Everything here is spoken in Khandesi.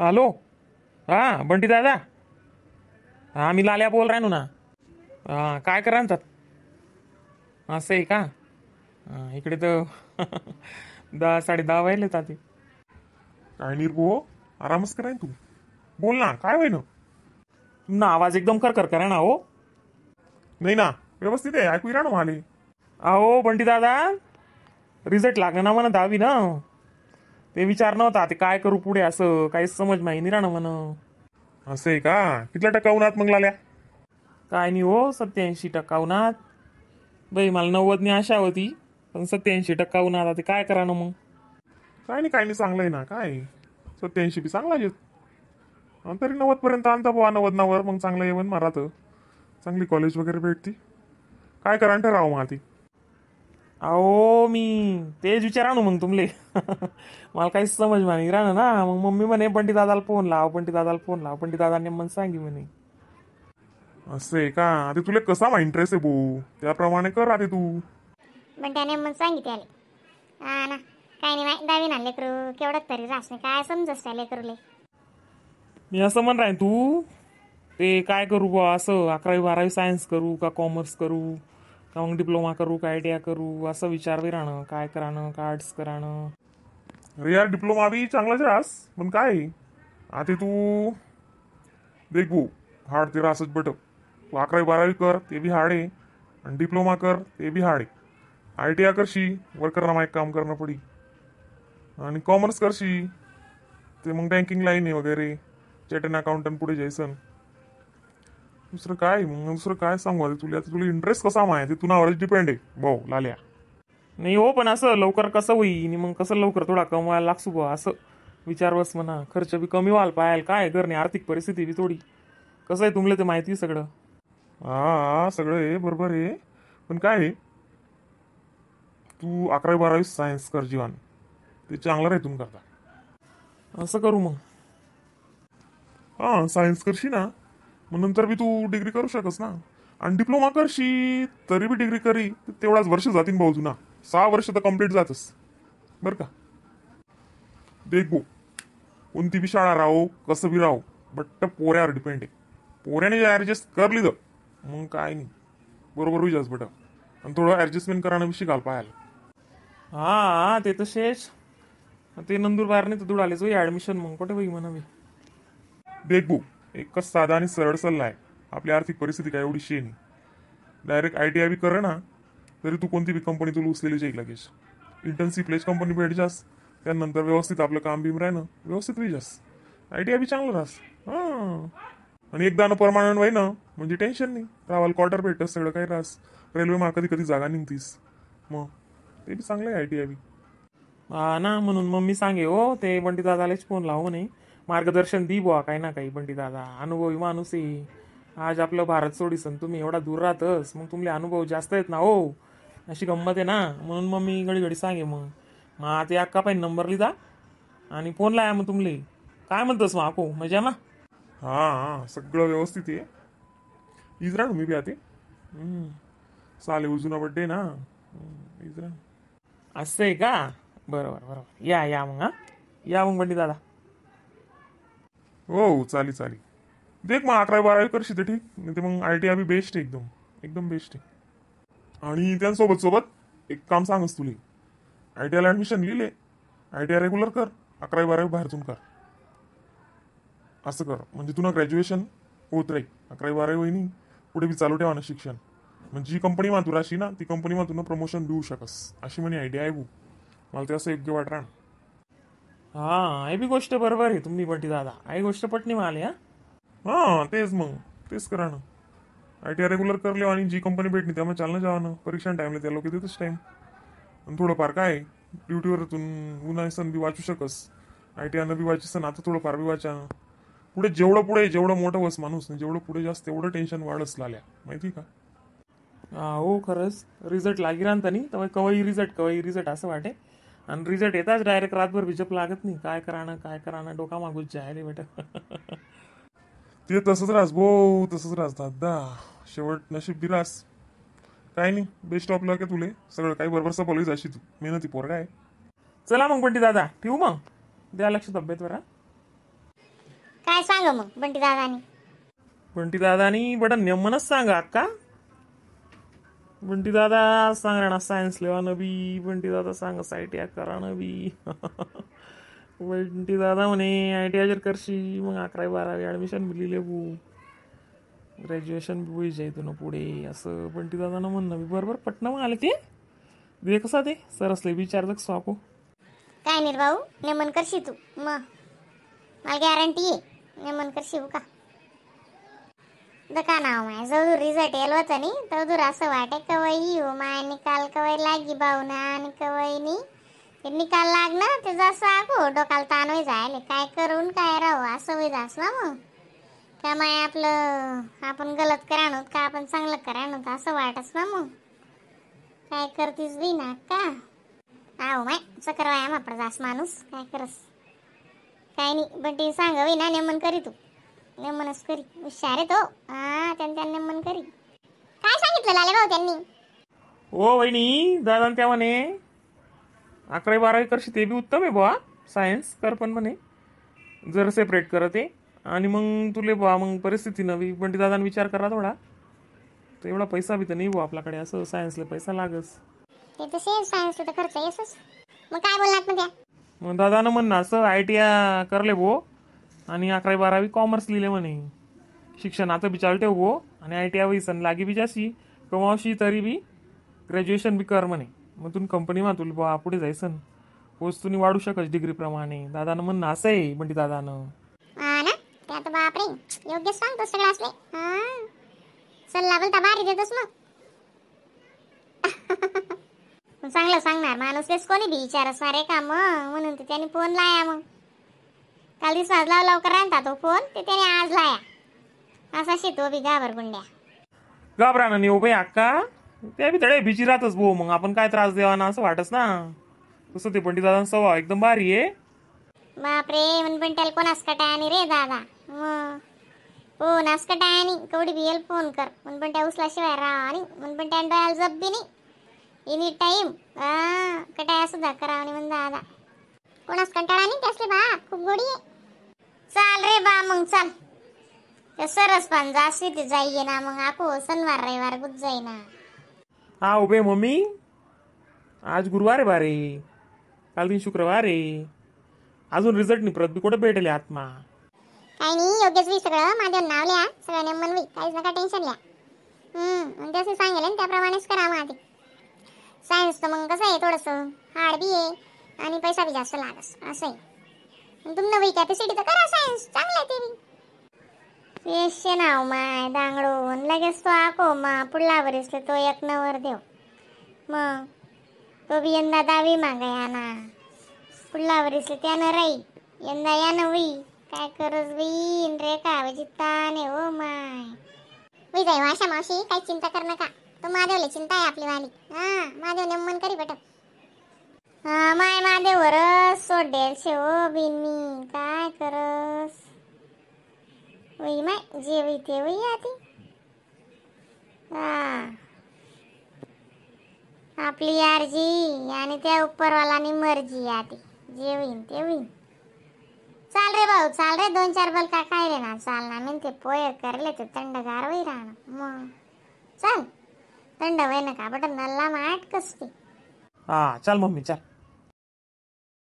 Hello, हां बंटी दादा, हां मी लाल्या बोल राहिलो ना. हां काय करा म्हणतात असं आहे का? हां इकडे तर 10 10:30 वाजले ताते. काय नाही भाऊ, आरामच कराय तू. बोल ना, काय होईन? ना आवाज एकदम खरखर करा ना हो. नाही ना, व्यवस्थित आहे, ऐकू ना मला. अहो बंटी दादा, रिझल्ट लागला ना म्हणा दहावी ना, ते विचार नव्हता ते काय करू पुढे, असं काहीच समज माही नाही राहणं म्हण. असं आहे का? कितल्या टक्का उन्हात मग लाल्या? काय नाही हो, 87% उन्हात. बाई मला 90 आशा होती, पण 87% उन्हात. आता ते काय करा ना मग? काय नाही काय नाही, चांगलं आहे ना. काय 87 बी चांगला आहे तरी 90 पर्यंत आणता बुवा, 90 नावर मग चांगलं येऊन मारा तर चांगली कॉलेज वगैरे भेटती. काय करा ठराव मग ती? अहो मी तेच विचारा ना मग तुमले. मला काहीच समज नाही राहणार ना. मग मम्मी म्हणे बंटी दादाला फोन लाव, बंटी दादाला फोन लाव. बंटी दादाने मन सांगी म्हणे. असं आहे का? आता तुला कसा मा इंटरेस्ट आहे भाऊ, त्याप्रमाणे कर आता तू. बंट्याने मग सांगितले आले. हा ना, काय नाही माय दहावी ना लेकरू केवढं तरी रास नाही, काय समजस त्या लेकरूले. मी असं म्हण राहीन तू ते काय करू बुवा, असं 11वी 12वी सायन्स करू का कॉमर्स करू का मग डिप्लोमा करू का I T I करू, असं विचार बी राहणं. काय कराणं का आर्ट्स कराणं? अरे यार डिप्लोमा बी चांगलाच रास, पण काय आता तू देख भाऊ, हार्ड ते रासच बट. तू 11वी 12वी कर ते बी हार्ड आहे, आणि डिप्लोमा कर ते बी हार्ड आहे. I T I करशी वर्करना माहीत काम करणं पडी, आणि कॉमर्स करशी ते मग बँकिंग लाईन आहे वगैरे, चॅटन अकाउंटंट पुढे जायसन. दुसरं काय मग, दुसरं काय सांगू आता तुला? आता तुला इंटरेस्ट कसा माहिती ते तुनावरच डिपेंड आहे भाऊ लाल्या. नाही हो, पण असं लवकर कसं होईल मग, कसं लवकर थोडा कमवायला लागसू बुवा, असं विचार बस म्हणा. खर्च बी कमी व्हायला पाहायला, काय घरने आर्थिक परिस्थिती बी थोडी कसं आहे तुमले ते माहिती सगळं. हा सगळं आहे बरोबर आहे, पण काय आहे तू 11वी 12वी सायन्स कर जीवन, ते चांगलं राहील करता. असं करू मग. हां सायन्स करशी ना मग नंतर बी तू डिग्री करू शकस ना, आणि डिप्लोमा करशी तरी बी डिग्री करी तर तेवढाच वर्ष जातीन भाऊ तुना, 6 वर्ष तर कम्प्लीट जातस बरं का. देख भाऊ, कोणती बी शाळा राहो कसं बी राहो, बट पोऱ्यावर डिपेंड आहे. पोऱ्याने ॲडजस्ट करली तर मग काय नाही, बरोबर होईल जास बट. आणि थोडं ॲडजस्टमेंट करायला बी शिकाल पाहायला. हां ते तर शेष ते नंदुरबारने तर दुडालेच होई ॲडमिशन, मग कुठे होई म्हणा. देख भाऊ, एकच साधा आणि सरळ सल्ला आहे, आपली आर्थिक परिस्थिती काय एवढी शे नाही. Direct I T I बी कर ना तरी तू कोणती बी कंपनी तुला उचलेली जाईल लगेच. इंटर्नशिपलेच कंपनी भेट जास, त्यानंतर व्यवस्थित आपलं काम बीम राह ना व्यवस्थित होई जास. I T I बी चांगलं राहस. हां आणि एकदा ना परमानंट व्हाय ना म्हणजे टेन्शन नाही, रावाल क्वार्टर भेटस सगळं काही राहस. रेल्वे मा कधी कधी जागा निघतीस, मग ते बी चांगलं आहे I T I बी. हा ना, म्हणून मम्मी सांगे हो ते बंटी दादालाच फोन लावू म्हणे, मार्गदर्शन दी बुवा काही ना काही. बंटी दादा अनुभवी माणूस आहे, आज आपलं भारत सोडीसन तुम्ही एवढा दूर राहतस, मग तुमले अनुभव जास्त आहेत ना हो, अशी गंमत आहे ना. म्हणून मम्मी घडी घडी सांगे मग. मग आता अक्का पाहिजे नंबर लिहिता आणि फोन लाया मग तुमले. काय म्हणतोस मग आको, मजा मा? हां हां सगळं व्यवस्थित आहे. इजरा मी बी आते चालेल, उजुना बड्डे ना इजरा. असं आहे का? बरोबर बरोबर, या या मग. हां या मग बंटी दादा. हो चालेल चालेल. देख मग 11वी 12वी करशी तर ठीक, नाही तर मग I T I B best आहे, एकदम एकदम बेस्ट आहे. आणि त्यांसोबत सोबत एक काम सांगस तुला, I T आयला ॲडमिशन लिहिले, I T I regular कर, 11वी 12वी बाहेरतून कर, असं कर म्हणजे तुला ग्रॅज्युएशन होत राहील. 11वी 12वी होईनी पुढे बी चालू ठेवा ना शिक्षण, म्हणजे जी कंपनी मा तू राहशी ना ती कंपनी मा तुला प्रमोशन देऊ शकस, अशी म्हणे आयडिया आहे भाऊ. मला ते असं योग्य वाटणार. हां हे बी गोष्ट बरोबर आहे तुम्ही बंटी दादा, ही गोष्ट पटणी मला. हां हां तेच मग तेच करा ना, I T I regular करले आणि जी कंपनी भेटली त्यामुळे चालणं जावं ना, परीक्षा टाईमला त्या लोक देतच टाईम. आणि थोडंफार काय ड्युटीवरतून उन्हाळ्यासन बी वाचू शकस, I T आयनं बी वाचिसन, आता थोडंफार बी वाचा. पुढे जेवढं पुढे जेवढं मोठं बस माणूस ना जेवढं पुढे जास्त तेवढं टेन्शन वाढच लाल्या, माहिती का? हो खरंच रिझल्ट लागी राहता नाही तर कवई रिझल्ट कवई रिझल्ट असं वाटे, आणि रिझल्ट येताच डायरेक्ट रातभर बिजप लागत नाही. काय कराणं काय कराणं डोका मागूच जायले बेटा. ते तसंच रास भाऊ, तसंच रास दादा, शेवट नशीब बी रास. काय नाही, बेस्ट ऑफ लक आहे तुले, सगळं काही बरोबर सफल जाशी तू, मेहनती पोरगा आहे. चला मग बंटी दादा ठेवू मग, द्या लक्ष तब्येतवर. हा काय सांग मग बंटी दादानी? बंटी दादानी बडा नेमनच सांगा अक्का. बंटी दादा सांग ना सायन्स लेवा न बी, बंटी दादा सांग I T I करा न बी. बंटी दादा म्हणे I T I जर करशी मग 11वी 12वी ॲडमिशन बी लिहिले, ग्रॅज्युएशन बी होई जाई तुला पुढे, असं बंटी दादानं म्हणणं बी बरोबर पटणं. मग आले ते दे कसा ते सरसले विचार जग स्वाको. काय नाही रे भाऊ, नेमन करशी तू, मग मला गॅरंटी आहे नेमन करशी हो का. दका नाव माय जवळ रिझल्ट येल होतं नी तवदूर असं वाटे कवई हो माय निकाल कवई लागी भाऊ ना आणि कवई नी ते निकाल लागणं ते जसं आगो डोकाला ताण होई जायले, काय करून काय राहू असं होई जास ना. मग का माय आपलं आपण गलत कराणूत का आपण चांगलं कराणूत असं वाटस ना. मग काय करतीस बी ना का. आहो माय चकर वाया मापड जास माणूस काय करस. काय नाही बंटी सांगावी ना नेमन करी तू, नेमनच करी, हुशार आहे तो. हा त्यां नेमन करी. काय सांगितलं लाले भाऊ त्यांनी? ओ वहिनी दादा त्या म्हणे 11वी 12वी करशी ते बी उत्तम आहे बुवा, सायन्स कर पण म्हणे जर सेपरेट करत आहे. आणि मग तुले बुवा मग परिस्थिती नवी बंटी दादांना विचार करा थोडा, तर एवढा पैसा बी तर नाही बुवा आपल्याकडे, असं सायन्सला पैसा लागस. ते तर सेम सायन्सला तर खर्च येसच. मग काय बोलणार मग त्या? मग दादानं म्हणणं असं I T I करले भो आणि 11वी 12वी कॉमर्स लिहिले म्हणे, शिक्षणाचं बी चालू ठेव भो आणि I T I वैसन लागी बी जाशी कमावशी तरी बी ग्रॅज्युएशन बी कर म्हणे, मग तुला कंपनीमा तुला बुवा पुढे जायसन पोस्ट तुम्ही वाढू शकस डिग्रीप्रमाणे. दादानं म्हणणं असं आहे बंटी दादानं. हा ना ते आता बापरे योग्य सांगतो सगळं असले. हा सल्ला बोलता भारी देतोस मग. पण चांगलं सांगणार माणूस लेस कोणी बी विचार असणार आहे का मग, म्हणून ते त्याने फोन लाया. मग काल दिवसात लाव लवकर आणता तो फोन, ते त्याने आज लाया. असा शेतो बी घाबर गुंड्या. घाबरा ना नाही बाई अक्का, त्या बी तडे भीची राहतच भाऊ, मग आपण काय त्रास द्यावा ना असं वाटस ना. तसं ते बंटी दादांचा स्वभाव एकदम भारी आहे. बापरे म्हण पण त्याला कोणास कटाय आणि रे दादा, मग कोणास कटाय आणि कवडी बी येईल फोन कर म्हण, पण त्या उचल्याशिवाय राहा आणि म्हण पण त्या डोळ्याला जप बी नाही एनी टाईम कटाया सुद्धा करावं नाही म्हण दादा. कोणास कंटाळा नाही त्यासले बा, खूप गोडी आहे. चाल रे बा मग चाल, ते सरस पण जास्ती ते जाईये ना मग आको शनिवार रविवार गुज जाईना. हा उभे मम्मी आज गुरुवार आहे बारे, काल दिन शुक्रवार आहे, अजून रिझल्ट नाही परत बी कुठं भेटेल आत्मा. काही नाही योग्यच we सगळं माझ्या नाव लिहा सगळं नेमन we, काहीच नका टेन्शन लिहा. आणि जसं सांगेल ना त्याप्रमाणेच करा. मग आधी सायन्स तर मग कसं आहे थोडंसं हार्ड बी आहे आणि पैसा बी जास्त लागस असं आहे. तुम नवी कॅपॅसिटी तर करा सायन्स चांगलं आहे ते बी. येशे नाव माय दांगडून लगेच तो आको मा पुढला वरिसले तो एक नवर देव, मग तो बी यंदा दहावी मागा ना पुढला वरिसले त्यानं राही यंदा यानं होई काय करस बीन रे का जित्ताने हो my. We जाई आशा मावशी काही चिंता कर नका, तो महादेवले चिंता आहे आपली वाली. हा महादेव नेमन करी बेटा. हा माय महादेवरच सोडेल शे हो बिन मी काय करस वही my जे वही ते वही आती. हा आपली अर्जी आणि त्या उपरवालानी मर्जी आती, जे होईन ते होईन. चाल रे भाऊ चाल रे, 2-4 बलका काय रे ना चाल ना, मी ते पोय करले ते थंडगार वही राहणार मग चाल थंड वय नका बट नल्ला माट कसते. हा चल मम्मी चल.